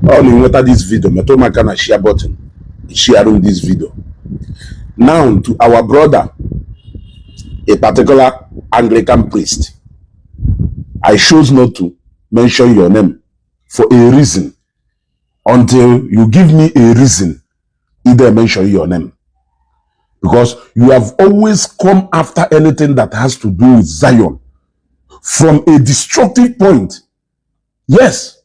Ọ na-enweta this video, metụ m aka na share button, share this video. Now, to our brother, a particular Anglican priest, I chose not to mention your name for a reason until you give me a reason either mention your name, because you have always come after anything that has to do with Zion from a destructive point. Yes,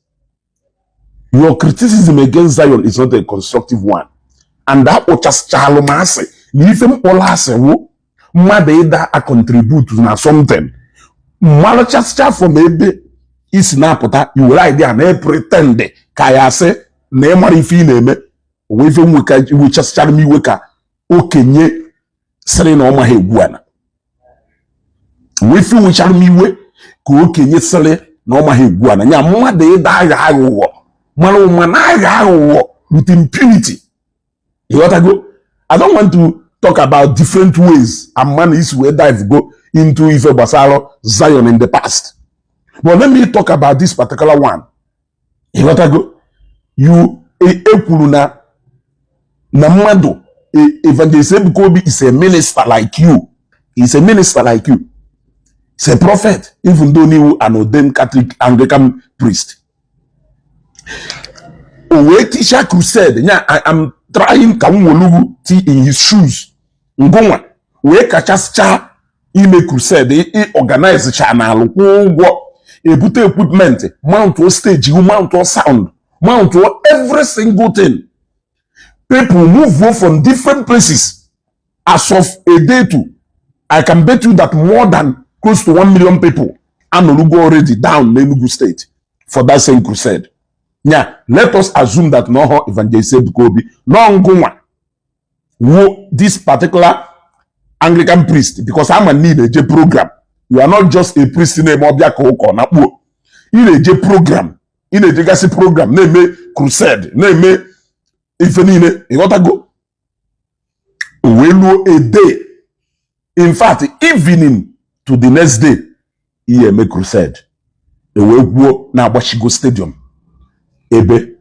your criticism against Zion is not a constructive one. And that kpọchasịchalụ m asị na ife mkpọrọ asị wụ mmadụ ịda a contribute na something mmalụchasịcha from ebe isi na-apụta iwere idea na pretend ka ya asị na ịmara ife ị na-eme onwe ife wechasịchara m iwe ka okenye sịrị na ọ maghị egwu ana onwe ife wechara m iwe ka okenye sịrị na ọ maghị egwu ana ya mmadụ ịda agha aghụghọ mara ụma na agha aghụghọ with impunity. Ịghọtago? I don't want to talk about different ways and man isi wee dive go into ife gbasara Zion in the past, but let me talk about this particular one. Ịghọtago? You ekwuru na mmadụ, Evangelist Ebuka Obi is a minister like you. He's a minister like you. He's a prophet, even though he an ordained Catholic Anglican priest. O wee tisha crusade nya. I am trying ka m wolugu ti in his shoes. Ngụnwa wee kachasịcha ime crusade, ị organize cha na alụ, kwụọ ụgwọ, ebute equipment, mount stage, mount sound, mount every single thing. People move from different places. As of a day to, I can bet you that more than close to 1 million people anọrugo already down n'Enugu State for that same crusade. Nya, let us assume that n'ọhọ Evangelist Ebuka Obi nọ ngụnwa wo this particular Anglican priest, because ama na ị na-eje program. You are not just a priest na-eme ọbịa ka ụkọ na kpuo. Ị na-eje program, ị na-ejegasị program, na-eme crusade, na-eme ife niile. Ịghọtago? O wee luo a day, in fact evening to the next day, ihe eme crusade, e wee kwuo na-agbachigo stadium ebe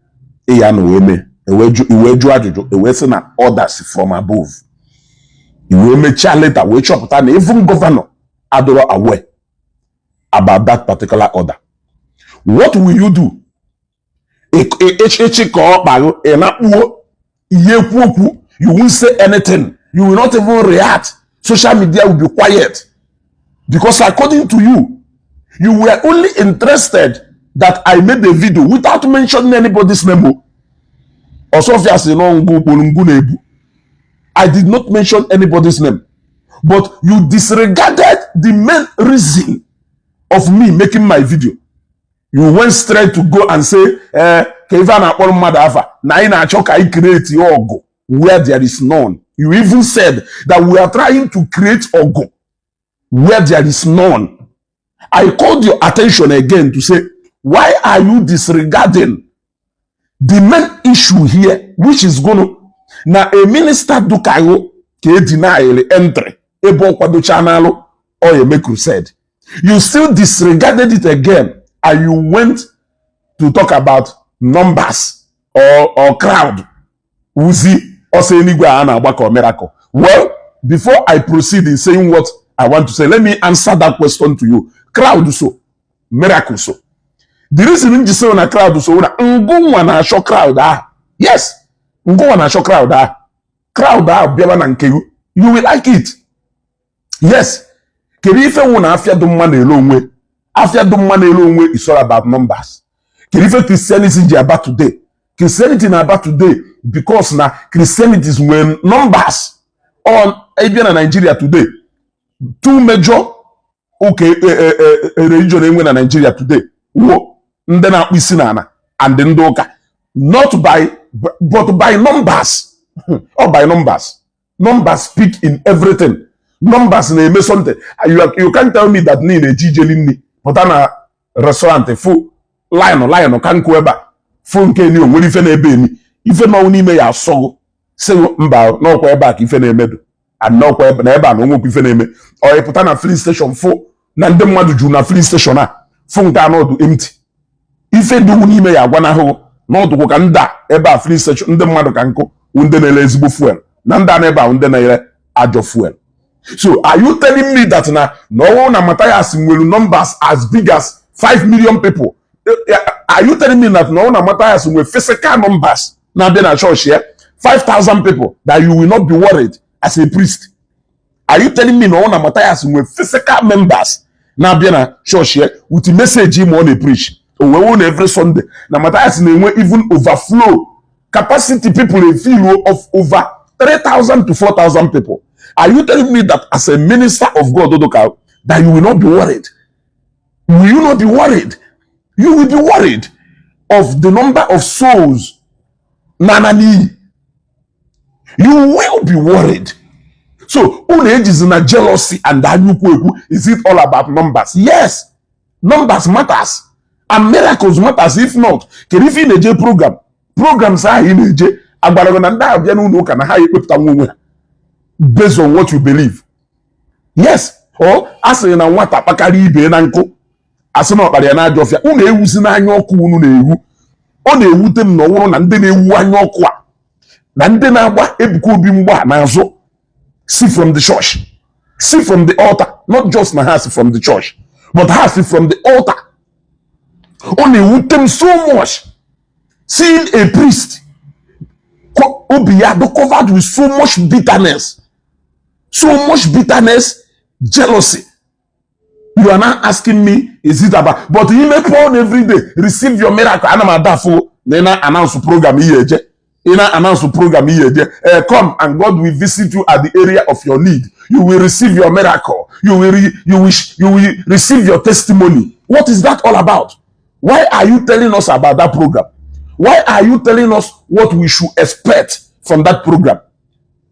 ị ya na wee mee. Iwee jụọ ajụjụ, e wee sị na orders from above. I wee mechaa later wee chọpụta na even governor adịrọ aware about that particular order. What will you do? Ịchị ka ọ kparụ ị na-akpuo ihe ekwu okwu. You won't say anything. You will not even react. Social media will be quiet because, according to you, you were only interested that I made a video without mentioning anybody's name o. Ọsọfịa si nọ ngụ kporo ngụ na-ebu. I did not mention anybody's name, but you disregarded the main reason of me making my video. You went straight to go and say, eh, ka ife a na-akpọrọ mmadụ afa na anyị na-achọ ka anyị create ọgụ where there is none. You even said that we are trying to create ọgụ where there is none. I called your attention again to say, why are you disregarding the main issue here, which is gonna na a minister dukago ka e deny entry ebe ọ kwadocha n'alụ ọ eme crusade? You still disregarded it again and you went to talk about numbers or crowd wuzi ọsọ eluigwe a na-agbakọ miracle. Well, before I proceed in saying what I want to say, let me answer that question to you. Crowd so miracle so the reason m ji sị na crowd so na ngụnwa na-achọ crowd ahụ. Yes, ngụnwa na-achọ crowd ahụ. Crowd ahụ bịaba na nke you, you will like it. Yes. Kedu ife nwụ na afịa dị mma na-ere onwe? Afịa dị mma na-ere onwe is all about numbers. Kedu ife Christianity ji aba today? Christianity na-aba today because na Christianity nwere numbers. On ịbịa na Nigeria today, two major ụka religion enwe na Nigeria today wo ndị na-akpụ isi n'ala and ndị ụka, not by but by numbers or by numbers. Numbers speak in everything. Numbers na-eme something. You can't tell me that na ị na-eji ijeli nri pụta na restaurant, fụ line line ka nkụ ebe a, fụ nke ni onwere ife na-ebe eni ife nọ n'ime ya asọgụ sị mba n'ọkwa ebe a ka ife na-emedu and n'ọkwa ebe na ebe a na onwekwa ife na-eme. Ọ ịpụta na filling station, fụ na ndị mmadụ juru na filling station a, fụ nke anọdụ empty, ife dị n'ime ya agwa n'ahụhụ. N'ọdụkwụ ka ndị a ebe a, filling station ndị mmadụ ka nkụ wụ ndị na-ere ezigbo fuel, na ndị a na ebe a wụ ndị na-ere ajọ fuel. So are you telling me that na ọwụ na Matthias nwere numbers as big as 5 million people? Are you telling me that na ọwụ na Matthias nwere physical numbers na-abịa na church ya 5,000 people, that you will not be worried as a priest? Are you telling me na ọwụ na Matthias nwere physical members na-abịa na church ya with message ma ọ na-preach, o wee wụ na every Sunday na Matthias na-enwe even overflow capacity, people a feel of over 3,000 to 4,000 people? Are you telling me that as a minister of God, Odoka, that you will not be worried? Will you not be worried? You will be worried of the number of souls na n'iyi. You will be worried. So unu ejizi na jealousy and anyukwu ekwu, is it all about numbers? Yes, numbers matters and miracles matters. If not, kedu ife ị na-eje program? Programs ahụ ị na-eje agbara gị na ndị ahụ bịa n'ụlọ ụka na ha ekpepụta nwa onwe ha based on what you believe. Yes, or a sịrị na nwata kpakarịa ibe na nkụ, asị na ọkpara ya n'ajọ ọfịa. Unu ewuzi n'anya ọkụ unu na-ewu. Ọ na-ewute m na ọ bụrụ na ndị na-ewu anya ọkụ a na ndị na-agba Ebuka Obi mgba n'azụ si from the church, si from the altar. Not just na ha si from the church, but ha si from the altar. Ọ na-ewute m so much seeing a priest obi ya dị covered with so much bitterness, so much bitterness, jealousy. You are now asking me, is it about? But imepe on every day, "Receive your miracle." Ana m adafo na ị na-announce program ihe eje, ị na-announce program ihe eje, "Come and God will visit you at the area of your need. You will receive your miracle. You will receive your testimony." What is that all about? Why are you telling us about that program? Why are you telling us what we should expect from that program?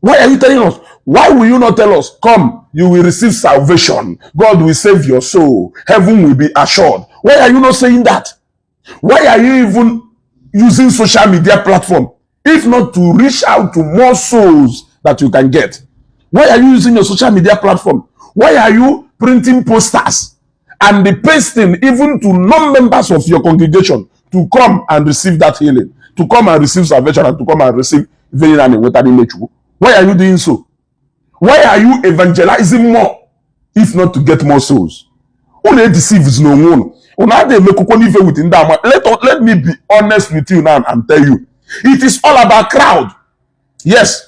Why are you telling us? Why will you not tell us, "Come, you will receive salvation. God will save your soul. Heaven will be assured"? Why are you not saying that? Why are you even using social media platform if not to reach out to more souls that you can get? Why are you using your social media platform? Why are you printing posters and the pasting even to non-members of your congregation to come and receive that healing, to come and receive salvation, and to come and receive very na-enweta n'ime Chukwu? Why are you doing so? Why are you evangelizing more if not to get more souls? Unu edeceives n'onwe unu. Unu adịghị emekwukwo n'ife with ndị ama. Let me be honest with you now and tell you, it is all about crowd. Yes,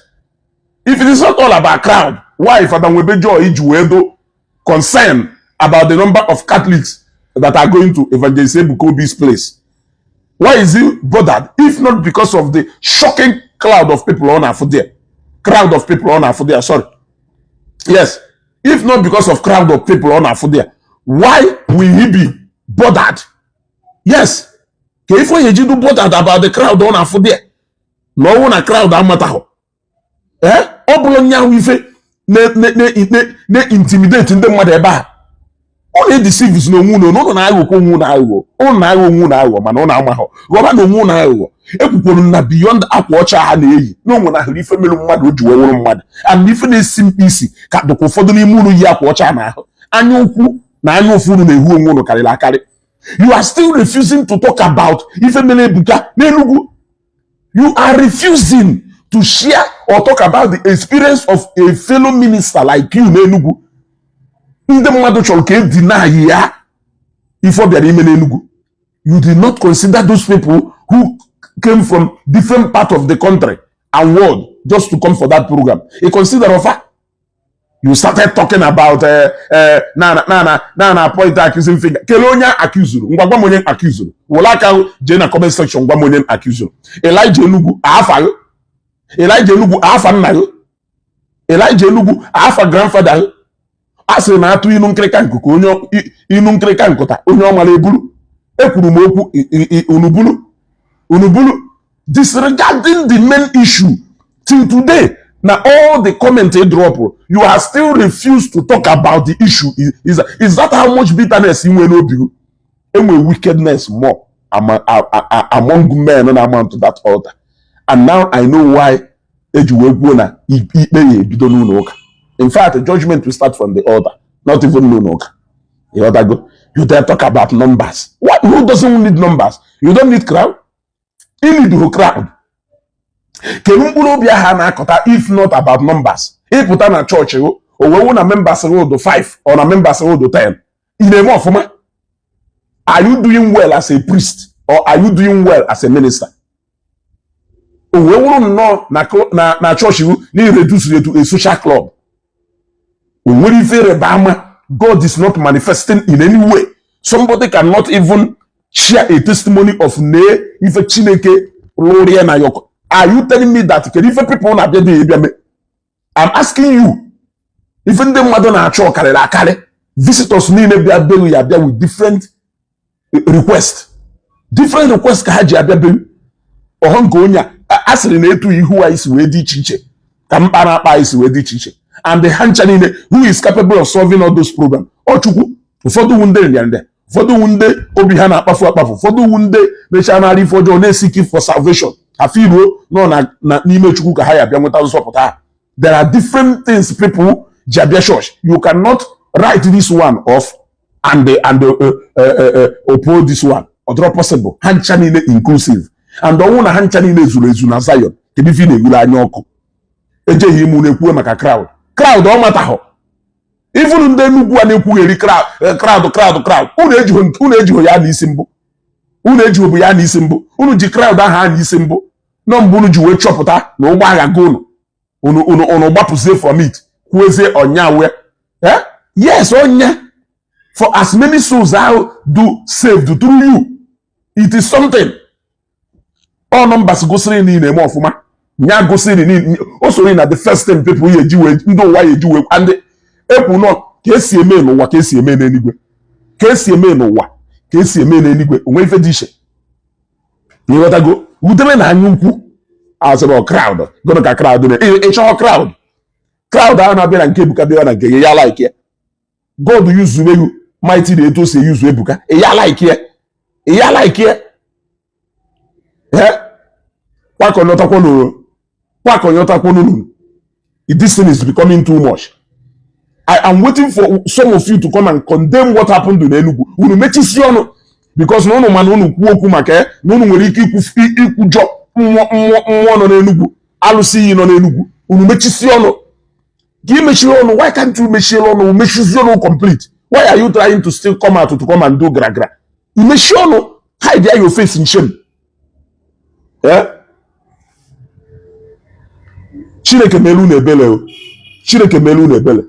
if it is not all about crowd, why Father Nwebe Joy ji wee do concern about the number of Catholics that are going to Evangelist Ebuka Obi's place? Why is he bothered if not because of the shocking cloud of people on afọ there, crowd of people on afọ there? Sorry. Yes, if not because of crowd of people on afọ there, why will he be bothered? Yes, ka ife onye ji do bothered about the crowd on afọ there na ọnwụ na crowd amatahụ. Ee, ọ bụrụ nyanwụ ife na-intimidate ndị mmadụ ebe a, ọ na-edeceive n'onwe unu. Ụnụ na-aghọkwa onwe unu aghụghọ. Ụnụ na-aghọ onwe unu aghụghọ, mana ụnụ amaghọ ghọba na onwe unu aghụghọ. Ekwukwuru na beyond akwa ọcha ha na-eyi na onwe na ahụrụ ife mere mmadụ o ji wee wụrụ mmadụ, and ife na-esi mkpa isi ka dịkwa ụfọdụ n'ime unu yi akwa ọcha n'ahụ. Anya ukwu na anya ụfụ unu na-ehu onwe unu karịrị akarị. You are still refusing to talk about ife mere Ebuka n'Enugu. You are refusing to share or talk about the experience of a fellow minister like you n'Enugu. Ndị mmadụ chọrọ ka e deny ya ife ọ bịara ime n'Enugu. You did not consider those people who came from different part of the country and world just to come for that program. You consider offer. You started talking about na point accusing finger. Kelee onye accused. Ngwa, gwa m onye accused. Were aka jee na comment section, gwa m onye accused. Elijah Enugu afa gị? Elijah Enugu afa nna gị? Elijah Enugu afa grandfather gị? A sịrị na atụ inu nkịrịka nkuku onye inu nkịrịka nkụta onye ọ mara eburu. Ekwuru m okwu unu buru unu buru, disregarding the main issue. Till today na all the comment ị drop, you are still refused to talk about the issue. Is that how much bitterness ị nwere n'obi gị? Enwe wickedness more among men na amount to that altar. And now I know why eji wee kwuo na ikpe ya ebido n'ụlọ ụka. In fact, judgment will start from the altar, not even n'ụlọ ụka. Ịghọtago? You dare talk about numbers. What? Who doesn't need numbers? You don't need crowd. Ilidu crowd. Kedu mkpụrụ obi ahụ a na-akọta if not about numbers? Ịpụta na chọọchị, o wee wụ na members road 5 or na members road 10, ị na-eme ọfụma? Are you doing well as a priest or are you doing well as a minister? O wee wụrụ nnọọ na chọọchị na reduce to a social club, o nwere ife ịrịba ama. God is not manifesting in any way. Somebody cannot even share a testimony of nee ife Chineke lụrụ ya na yọkọ. Are you telling me that kedu ife people na-abịa dị ịbịa mee? I'm asking you. Ife ndị mmadụ na-achọ karịrị akarị. Visitors niile bịa beru ya bịa with different request, different request ka ha ji abịa beru ọhọ nke onye a sịrị na etu ihu anyị si wee dị iche iche ka mkpa na-akpa anyị si wee dị iche iche, and ha ncha niile, who is capable of solving all those problems? Ọ Chukwu. Ụfọdụ wu ndị nrịanrịa, ụfọdụ wu ndị obi ha na-akpafu akpafu, ụfọdụ wu ndị mechaa nara ife ọjọọ na-eseek for salvation. Ha firuo nọ na n'ime Chukwu ka ha ya bịa nweta nzọpụta ha. There are different things people ji abịa church. You cannot write this one off and oppose this one. Ọ dịrọ possible. Ha ncha niile inclusive, and ọnwụ na ha ncha niile zuru ezu na Zion. Kedu ife ị na-ewuru anya ọkụ? Ejeghị ime unu ekwuwe maka crowd. Crowd ọ matahụ. Even ndị Enugwu a na-ekwugheri crowd, crowd, crowd, crowd, unu ejighị ya n'isi mbụ. Unu ejighị bụ ya n'isi mbụ. Unu ji crowd ahụ a n'isi mbụ nọ mbụ. Unu ji wee chọpụta na ụgbọ agha go unu, unu gbapụzie from it, kwuezie ọnya wee. Yes, ọnya. For as many souls ahụ do saved through you, it is something. All numbers gosiri na ị na-eme ọfụma. Nya gosiri na o soro na the first thing people ya eji wee, ndị ụwa ya eji wee, and ekwu nọ ka esi eme n'ụwa ka esi eme n'eluigwe, ka esi eme n'ụwa ka esi eme n'eluigwe. Onwe ife dị iche, ịghọtago? Wutebe na anya ukwu asịrị crowd gụnụ ka crowd na ịchọọ crowd. Crowd ahụ na-abịa na nke Ebuka, bịa na nke gị, ya like ya. God use egu mighty na etu o si use Ebuka, ya like ya, ya like ya. Kwakọnyọtakwanụ, kwakọnyọtakwanụ. This thing is becoming too much. I am waiting for some of you to come and condemn what happened in Enugu. Unu mechisi ọnụ because na unu ma na unu kwuo okwu maka ya na unu nwere ike ikwujọ mmụọ, mmụọ, mmụọ nọ n'Enugu, alụsị iyi nọ n'Enugu. Unu mechisi ọnụ ka ị mechiri ọnụ. Why can't you mechie ọnụ, mechizi ọnụ complete? Why are you trying to still come out to come and do gra gra? Imechi ọnụ, hide your face in shame. Eh? Chineke melu unu ebele o. Chineke melu unu ebele.